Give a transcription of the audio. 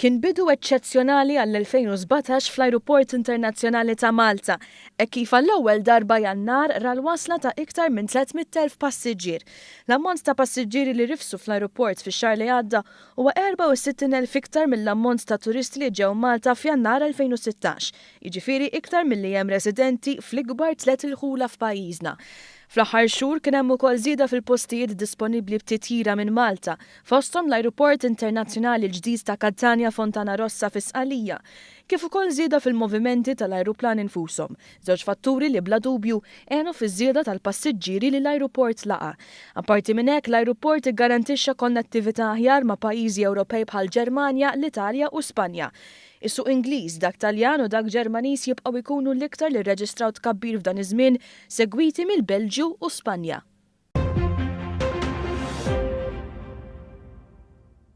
Kien bidu eċċezzjonali għall-2017 fl-Ajruport Internazzjonali ta' Malta, hekk kif għall-ewwel darba Jannar ra l-wasla ta' iktar minn 300,000 passiġġier. L-ammont ta' passiġġieri li rifsu fl-ajruport fix-xahar li għadda huwa 64,000 iktar mill-ammont ta' turisti li ġew Malta f'Jannar 2016, jiġifieri iktar milli hemm residenti fl-ikbar tliet irħula f'pajjiżna. Fl-aħħar xhur kien hemm ukoll żieda fil-postijiet disponibbli b'titjira minn Malta, fosthom l-Ajruport Internazzjonali l-ġdid ta' Catania Fontana Rossa fi Sqallija, kif ukoll żieda fil-movimenti tal-ajruplani nfushom, żewġ fatturi li bla dubju għenu fiż-żieda tal-passiġġieri li l-ajruport laqa'. Apparti minn hekk, l-ajruport iggarantixxa konnettività aħjar ma' pajjiżi Ewropej bħall-Ġermanja, l-Italja u Spanja. Is-suq Ingliż, dak Taljan u dak Ġermaniż jibqgħu jkunu l-iktar li rreġistraw tkabbir f'dan iż-żmien, segwiti mill-Belġju u Spanja.